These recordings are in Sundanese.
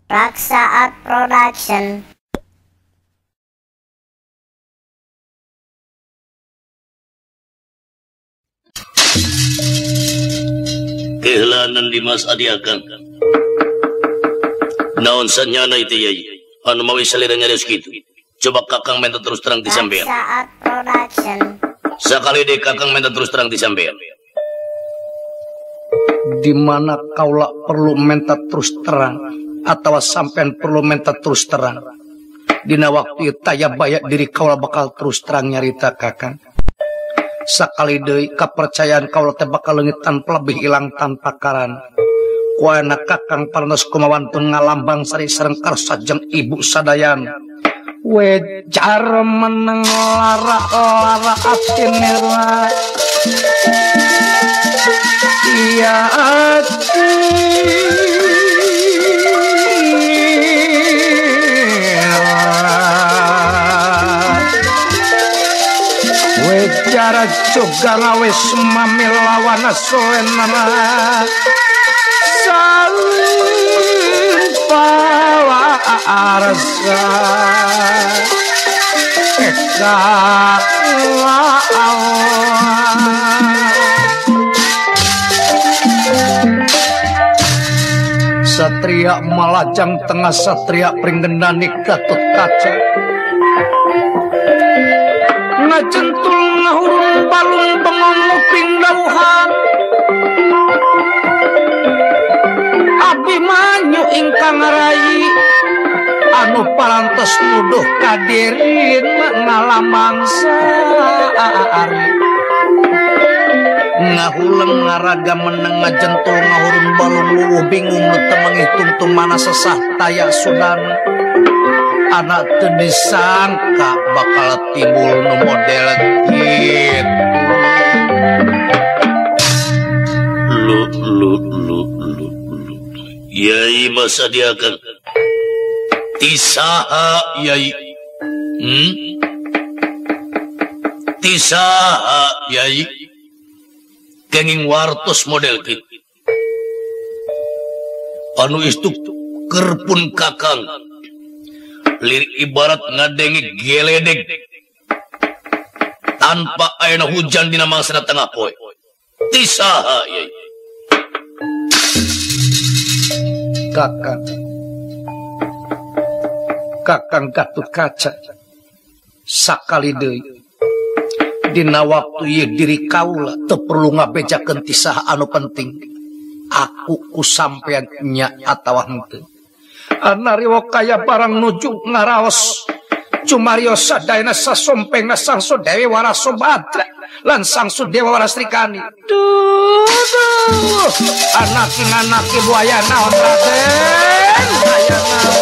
Raksa Art Production. Kehlanan Dimas Adiakang. Naon sanyana itu yai? Anu mawi salira nyarios kitu. Coba kakang minta terus terang di sampean. Raksa Art Production. Sakali deh kakang minta terus terang di sampean. Di mana kaula perlu minta terus terang atau sampean perlu minta terus terang. Dina waktu taya bayak diri kaula bakal terus terang nyarita kakang. Sakali deui kapercayaan kaula teh bakal leungit tanpa lebih ilang tanpa karan. Kuana kakang parantos kumawantun ngalambang sari sareng karsa jeung ibu sadayan. Wejar meneng lara-lara atinira. Iya atinira. Wejar juga ngawis mami lawana soenana. Salin pawarsa eka Satria Malajang tengah satria pringgendani Gatot Kaca ngajentul ngahurung balung bengong nguping dauhan Abimanyu ingkang rayi anu parantos nuduh kadirin ngalamangsa ari ngahuleng ngaraga meneng ngajentul ngahurung balung luwuh bingung nu teu mangih mana sesah taya sudana anak teu disangka bakal timbul nu model kitu. Lu lu lu lu lu Yai masa diakan tisaha yai tisaha yai kenging wartos model kitu anu istuk kerpun kakang lirik ibarat ngadenge geledek tanpa ayana hujan dina mangsana tengah poe tisaha yai. Kakang Kakang Gatot Kaca sakali deui dina waktu ieu diri kaula teu perlu ngabejakeun ti saha anu penting aku ku sampean nya atawa henteu anariwa kaya barang nuju ngaraos cumarios sadayana sasompengna Sangsu Dewi Warasubadra lan Sangsu Dewa Warasrikani. Duh, duh. Anaki nganaki buaya naon Raden aya naon.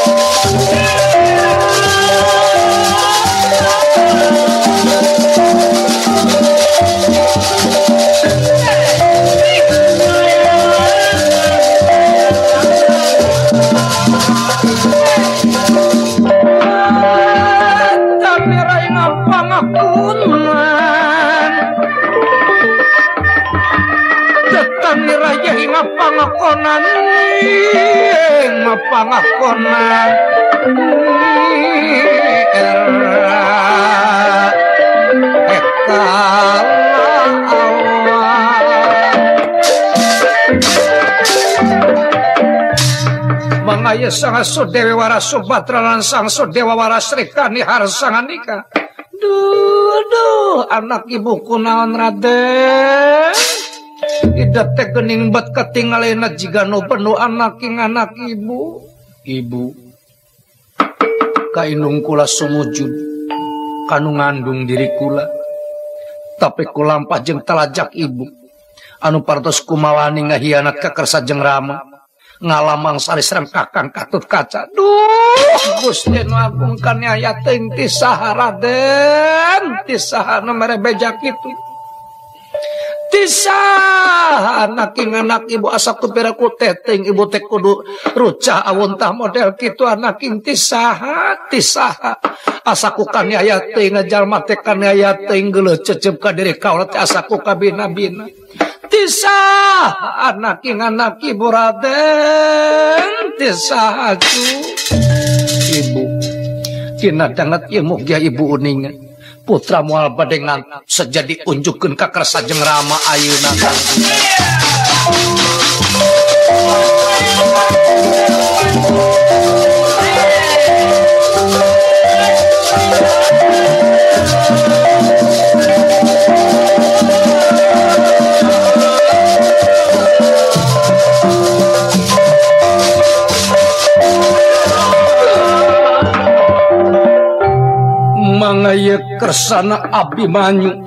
Pangakonan pangakonan mangaya Sangsu Dewi Warasubadra lan Sangsu Dewa Warasrikani harsanganika. Duh duh anak ibu kunaon Raden ida teh geuning bet katingalena jiga nu penuh anak ing anak ibu. Ibu kainung kula sumujud kanu ngandung diri kula tapi kulampah jeung talajak ibu anu parantos kumawani ngahianat ka kersa jeung rama ngalamang sari sareng kakang Gatot Kaca. Duh Gusti nu agung kaniaya teuing ti saha Raden ti saha nu mere beja kitu tisah anak anak ibu asa ku piraku teteng ibu teh kudu rucah awontah model kitu anak ing tisaha tisaha asa ku kaniaya teuing jalma teh kaniaya teuing geuleuh cecep ka diri kaula teh asa ku kabina-bina Tisah anak anak ibu Raden tisah cu ibu tina danget ieu mugia ibu uningan putra moal bade ngan sejadi unjukkeun ka Kersa jeung Rama ayeuna. Mangaya Kersana Abimanyu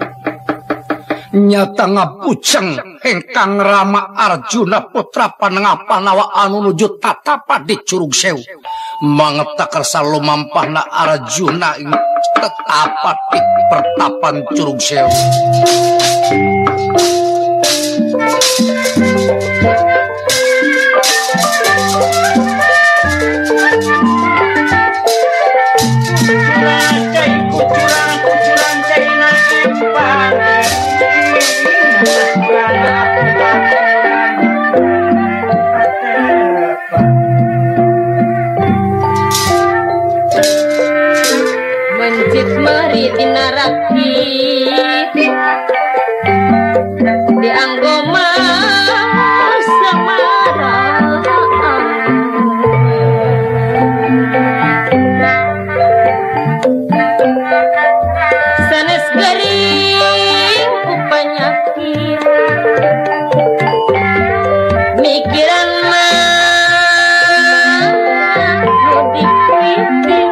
nyata ngapuceng engkang Rama Arjuna putra Panengah Panawa anu nuju tatapa di Curug Sewu. Mangeta kersa lumampahna Arjuna ing tetapa di pertapan Curug Sewu. Mencit meri dina rakit dianggo Semarang sanes gering ku panyakit mikiran mah nu dikuitin.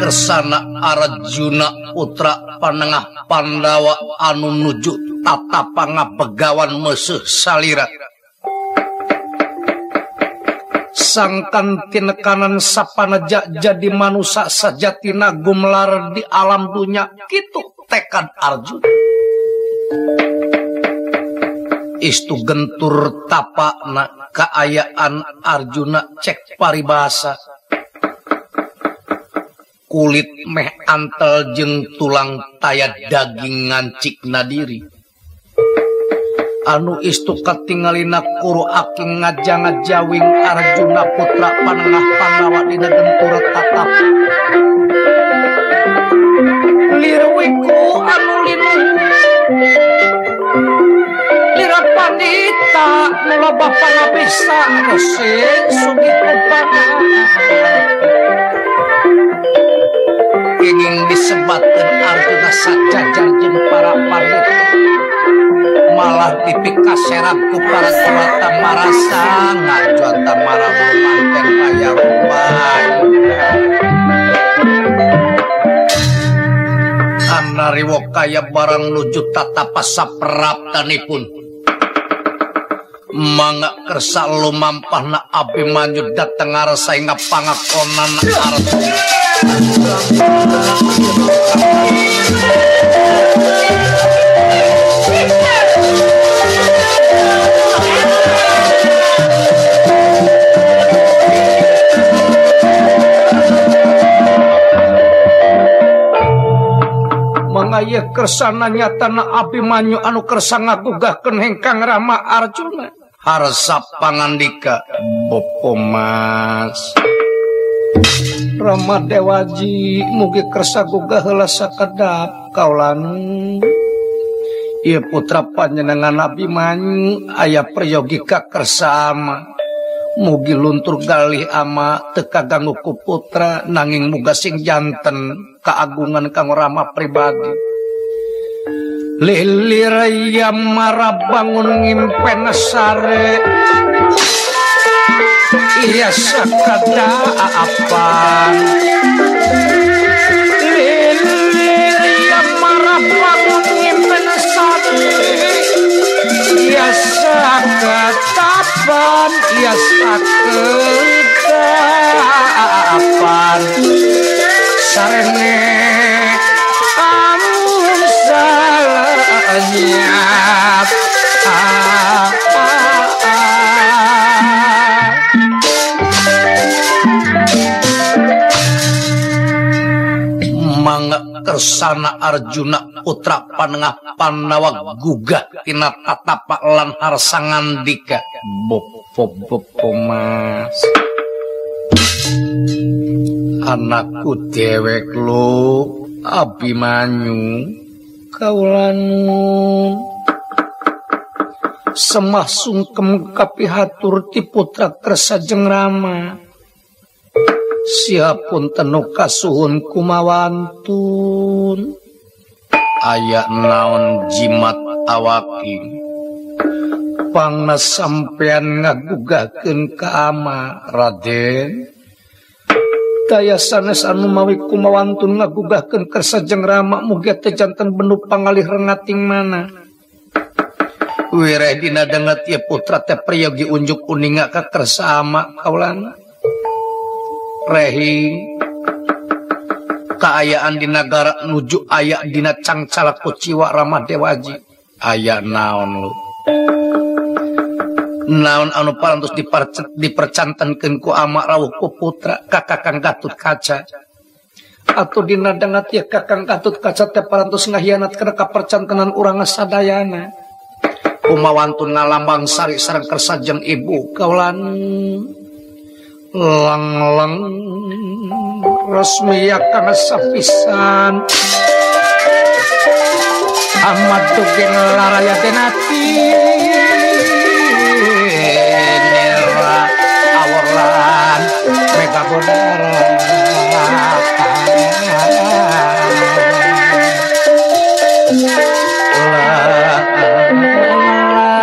Kersana Arjuna putra panengah Pandawa anu nuju tata pangabegawan meuseuh salira sangkan tinekanan sapaneja jadi manusa sajatina gumlar di alam dunya kitu tekad Arjuna istu gentur tapakna kaayaan Arjuna cek paribasa kulit meh antel jeung tulang taya daging ngancik nadiri anu istu katingalina kuru aking ngajang-ngajawing Arjuna putra panengah Pandawa dina gentur tatap lirwiku anu linuh lira pandita nu loba pangabisa resi sugih upana ingin disebatkan Arjuna sajajar jeung para pandita malah dipikaserap ku para dewata marasa ngajuata marama manten kaya rupa anariwo kaya barang nuju tatapa sapraptanipun mangga kersa lumampahna Abimanyu dateng ngarsa ing pangakonan Arjuna. Mangga kersana nyatana Abimanyu anu kersa ngagugahkeun hengkang Rama Arjuna. Harsa pangandika Bopo Mas Rama Dewaji mugi kersa gugah heula sakedap kaulan. Ieu putra panjenengan Abimanyu aya prayogi ka kersa ama. Mugi luntur galih ama teu kaganggu ku putra nanging muga sing janten kaagungan kanggo Rama pribadi. Lilir mara bangun ngimpen sare iya sakada apa lilir mara bangun ngimpen sare iya Awan ia sakedapan sarene amun salanyap. Mangga kersana Arjuna putra panengah Pandawa gugah tina tatapa lan harsa ngandika. Bopo mas, anakku dewek lo Abimanyu kaulanun semah sungkem kapihatur ti putra Kersa jeung Rama. Siapun tenu kasuhun kumawantun. Aya naon jimat awaki pangna sampean ngagugahkeun ka ama Raden. Daya sanes anu mawi kumawantun ngagugahkeun Kersa jeung Rama mugia teh janten bendu pangalih rengating mana. Wireh dina danget ieu putra teh priyogi unjuk uninga ka Kersa ama kaulana. Rehi kaayaan di nagara nuju aya dina cangcala kuciwa Rama Dewaji. Aya naon lu? Naon anu parantos dipercantenkeun ku ama rawuh ku putra ka Kakang Gatut Kaca. Atuh dina dangat ieu Kakang Gatut Kaca teh parantos ngahianat kana kapercantenan urang sadayana. Kumawantun ngalambang sari sareng Kersa jeung ibu kaulan. Lang-lang resmi kang sapisan Ahmad tugen laraya denati nera aworlan mega bodara.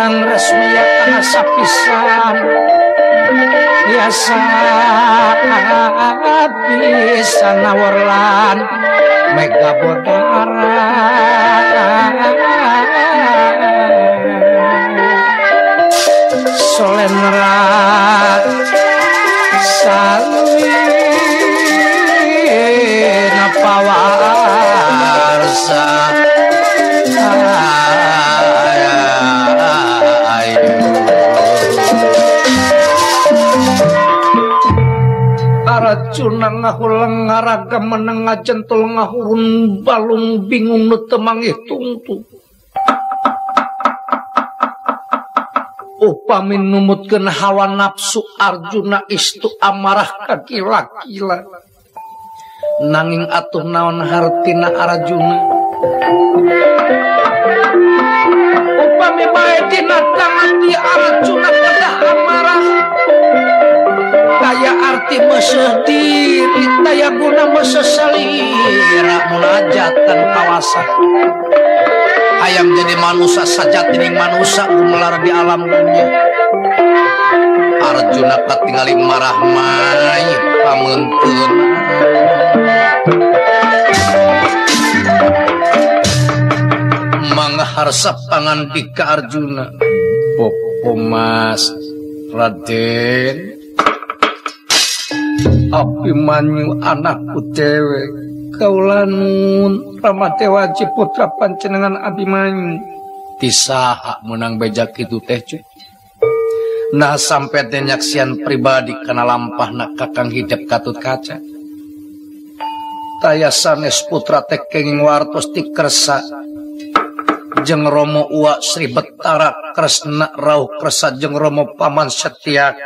Lang resmi kang sapisan biasa bisa nawarlan mega bodara. Solenra salwi napawarsa. Arjuna ngahulang ngaraga meneng ngajentul ngahurun balung bingung nu teu manggih tungtu. Upami numutkeun hawa nafsu Arjuna istu amarah kagila-gila. Nanging atuh naon hartina Arjuna? Upami bae dina tangan di Arjuna kedah amarah. Kaya arti meseh diri taya guna meseh salira munajatan kawasa. Hayang jadi manusia sajatining manusia gumelar di alam dunia. Arjuna katingali marah mai pameunteun. Mangharsa pangandika Arjuna. Bopo mas Raden Abimanyu anakku dewek kaulanun Rama Dewaji putra panjenengan Abimanyu. Tisaha menang bejak itu teh cuy. Nah sampai teh nyaksian pribadi kana lampahna Kakang Hidep Gatut Kaca. Taya sanes putra teh kenging wartos ti Kersa jeung Romo Uwa Sri Betara Kresna rauh Kersa jeung Romo Paman Setiaki.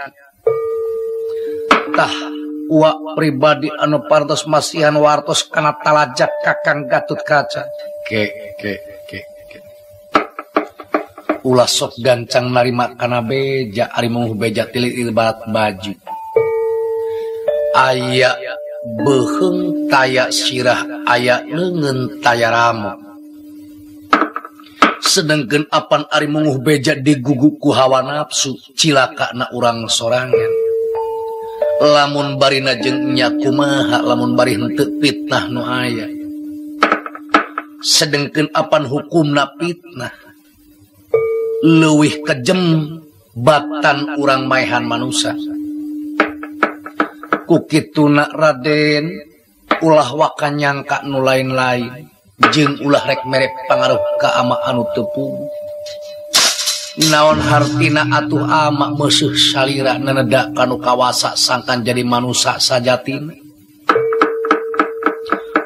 Tah uwa pribadi anu parantos masihan wartos kana talajak Kakang Gatut Kaca. Ke ke ke ke. Ulah sok gancang narima kana beja ari mung beja tilik ibarat baju. Aya beuheung taya sirah aya leungeun taya ramo. Sedengkeun apan ari munguh beja digugu ku hawa nafsu cilaka na urang sorangan. Lamun barina jeung nya kumaha lamun bari henteu fitnah nu aya. Sedengkeun apan hukumna fitnah leuwih kejem Batan urang maehan manusa. Ku kituna Raden ulah waka nyangka nu lain-lain jeung ulah rek merek pangaruh ka ama anu teu puguh. Naon hartina atuh ama meuseuh salira nenedak kanu kawasa sangkan jadi manusa sajatina.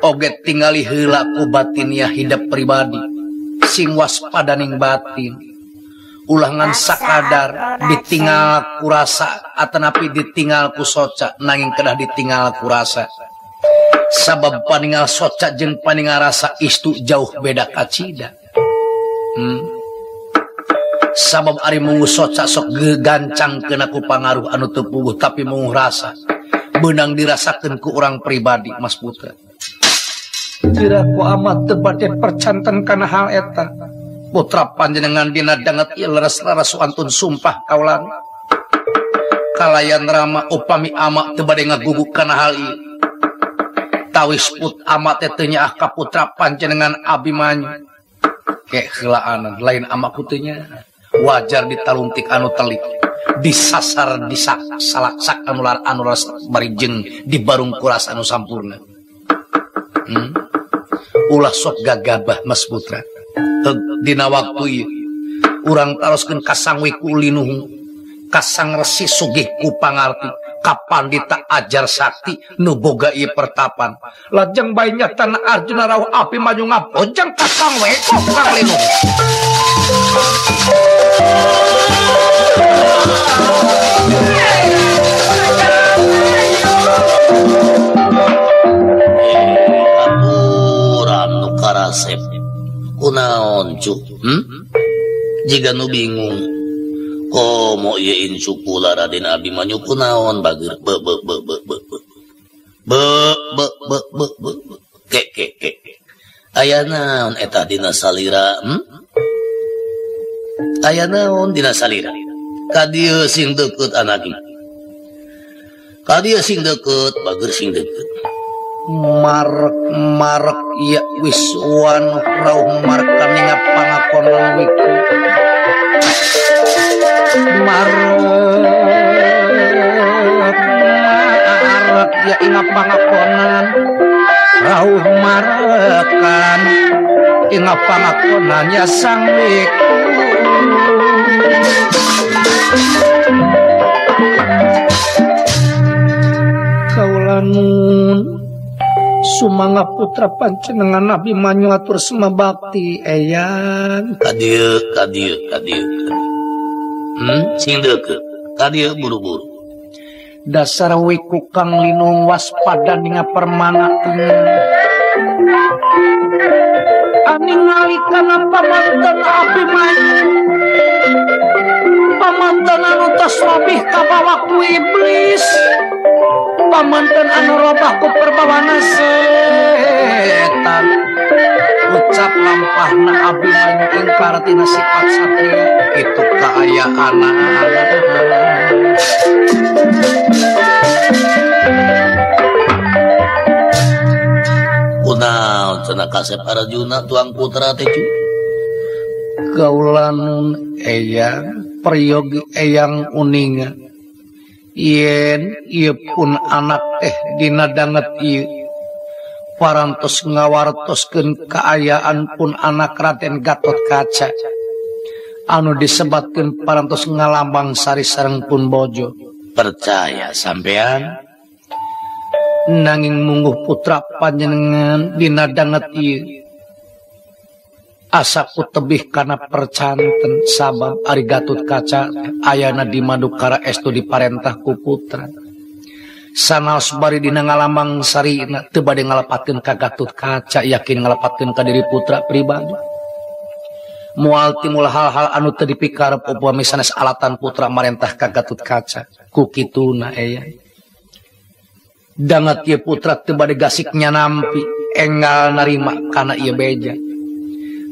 Oge tingali heula ku batinnya hidup pribadi sing waspadaning batin. Ulah ngan sakadar ditinggal ku rasa atanapi ditinggal ku soca nanging kedah ditinggal ku rasa. Sabab paningal soca jeung paningal rasa istu jauh beda kacida. Sabab ari munggu soca sok gegancang kena ku pangaruh anu teu puguh tapi munggu rasa beunang dirasakeun ku urang pribadi Mas Putra. Kira ku amat teu bade percanten kana hal eta. Putra panjenengan dina danget ieu leres-leres wantun sumpah kaulan. Kalayan Rama upami ama teu bade ngaguguk kana hal ieu. Tawis put ama teh teu nyaah ka putra panjenengan Abimanyu. Kek heulaanan lain ama ku teu nyaah. Wajar ditaluntik anu telik disasar disak salaksak anu lar anu ras bari jeung dibarung kuras anu sampurna. Ulah sok gagabah Mas Putra. Dina waktu ieu urang taroskeun kasangwi ku linuhung kasang resi sugih ku pangarti kapandita ajar sakti nu boga ieu pertapan lajeng bae nyatana Arjuna rawuh Abimanyu ngabojang kasangwe kang linuhung. Aturan nu karasep kunaon cu? Jiga nu bingung komo ieu incu kula Raden Abimanyu kunaon bager be be be be be be be be be be ke ke ke aya naon eta dina salira? Aya naon dina salira? Ka dieu sing deukeut anak ieu. Ka dieu sing deukeut bager sing deukeut. Marek-marek ya wis wanu rauh markaninga pangakonan wiku. Marek marek ya inga pangakonan rauh marekan inga pangakonan ya sang wiku. Kaulanun sumangga putra panjenengan Abimanyu atur semabakti eyang. Ka dieu ka dieu ka dieu. Sing deukeut ka dieu buru-buru. Dasar wiku kang linung waspada ninga permana aningali kana pamanten Abimanyu. Pamanten anu tos robih kabawa ku iblis. Pamanten anu robah ku perbawana setan. Ucap lampahna Abimanyu ingkar tina sifat satria itu kaayaan. Kunaon cenah kasep Arjuna tuang putra teh cu? Kaulanun eyang peryogi eyang uninga yen ieu pun anak teh dina danget ieu parantos ngawartoskeun kaayaan pun anak Raden Gatot Kaca anu disebatkeun parantos ngalambang sari sareng pun bojo. Percaya sampean nanging mungguh putra panjenengan dina danget ieu asa ku tebih kana percanten sabab ari Gatot Kaca ayana di Madukara estu diparentah ku putra. Sanaos bari dina ngalamang sarina teu bade ngalepatkeun ka Gatot Kaca yakin ngalepatkeun ka diri putra pribadi. Moal timul hal-hal anu teu dipikarep upami sanes alatan putra marentah ka Gatot Kaca ku kituna eyang. Danget ieu putra teu bade gasik nyanampi enggal narima kana ieu beja.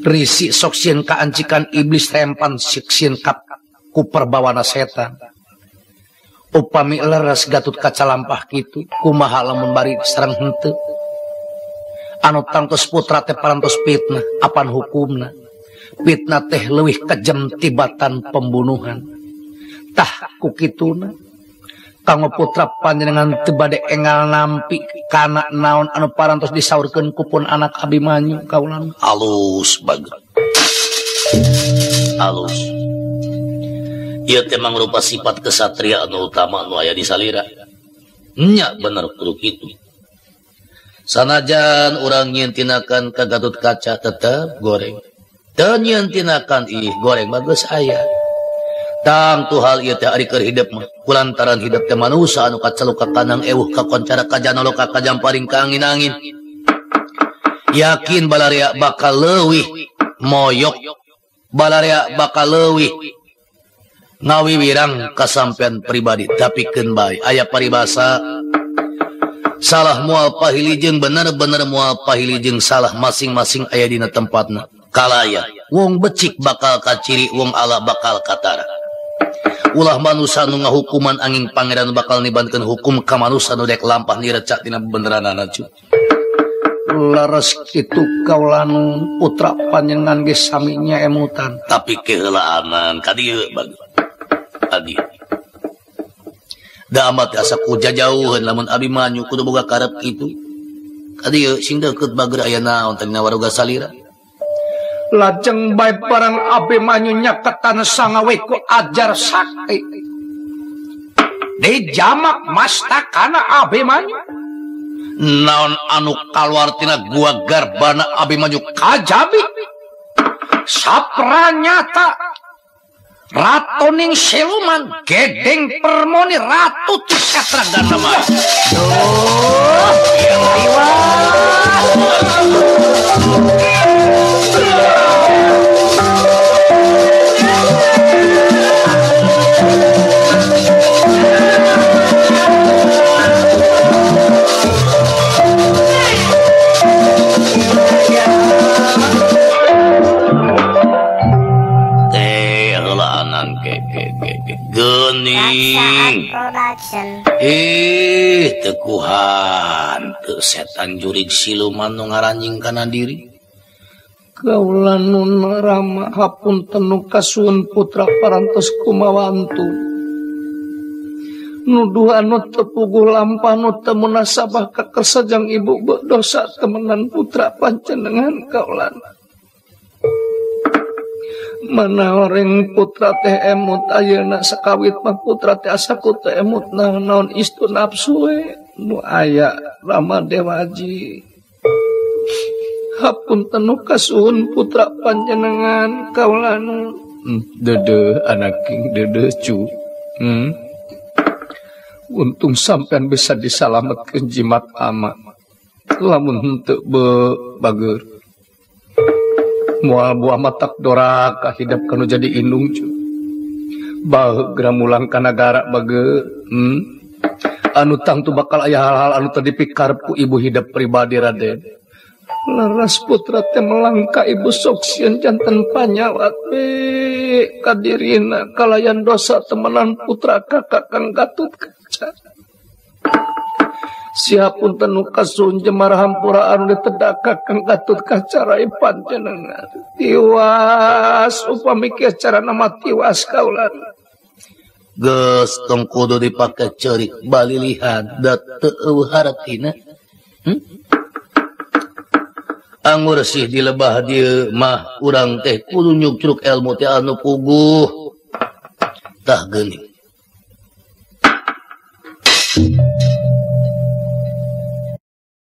Risi sok sieun kaancikan iblis rempan sok sieun kap ku perbawana setan. Upami leres Gatot Kaca lampah kitu kumaha lamun bari sareng henteu. Anu tangtos putra teh parantos fitnah apan hukumna. Fitnah teh leuwih kejem tibatan pembunuhan. Tah ku kituna kanggo putra panjenengan teu bade engal nampi kana naon anu parantos disaurkeun ku pun anak Abimanyu kaula. Alus bagus. Alus. Ieu teh mangrupa sifat kesatria anu utama anu aya di salira. Nya bener kudu kitu. Sanajan urang nyieun tinakan ka Gatot Kaca tetep goreng. Teu nyieun tinakan ih goreng bagus aya. Tangtu hal ieu teh ari keur hidep mah kulantaran hidep teh manusa anu kaceluk ka kanang ewuh ka koncara ka janaloka ka jamparing ka angin-angin. Yakin balarea bakal leuwih moyok, balarea bakal leuwih ngawiwirang kasampean pribadi tapi keun bae aya paribasa salah moal pahilijeng bener-bener moal pahilijeng salah masing-masing aya dina tempatna. Kalaya wong becik bakal kaciri wong ala bakal katara. Ulah manusa nu ngahukuman angin pangeran bakal nibankeun hukum ka manusa nu dek lampah nirecak tina beneranana cu. Leres kitu kaula nu putra panjenengan ge sami nya emutan. Tapi keheulaanan ka dieu bagus. Ka dieu. Da amat asa ku jajauheun lamun Abimanyu kudu boga karep kitu. Ka dieu sing deukeut bager aya naon teh dina waruga salira. Lajeng bae barang Abimanyu nyaketan sangawe ku ajar sakti. Dijamak mastakana Abimanyu. Naon anu kaluar tina gua garbana Abimanyu kajabi. Sapranyata ratoning siluman gedeng permoni ratu Cikatragana mah. Duh, Gening. Ih, tekuhan teu setan jurig siluman nu ngaranjing kana diri. Kaula nun Rama hapunten nu kasuhun putra parantos kumawantu. Nuduh anu teu puguh lampah nu teu munasabah ka kersa jang ibu dosa temenan putra panjenengan kaula. Mana orang putra teh emut ayeuna sakawit mah putra teh asa ku teh emut naon istu nafsu we nu aya Rama Dewaji. Hapunten nu kasuhun putra panjenengan kaula nu. Dedeh anak king dedeh cu. Untung sampean bisa disalametkeun jimat ama. Lamun henteu bager. Moal buah matak doraka hidap kanu jadi indung cu. Baheug geura mulang ka nagara bager. Anu tangtu bakal aya hal-hal anu teu dipikarep ku ibu hidap pribadi Raden. Leres putra teh melangka ibu sok sieun janten panyawat be kadirina kalayan dosa temenan putra kakak Kang Gatot Kaca. Siapun tenu kasuhun jemar hampura anu ditedak Kang Gatot Kaca rai panjenengan. Tiwas upami kieu carana mah tiwas kaula. Geus tong kudu dipake ceurik balilihan da teu eueuh hartina. Anggur sih di lebah dieu mah urang teh kudu nyukcruk ilmu teh anu puguh. Tah geuning.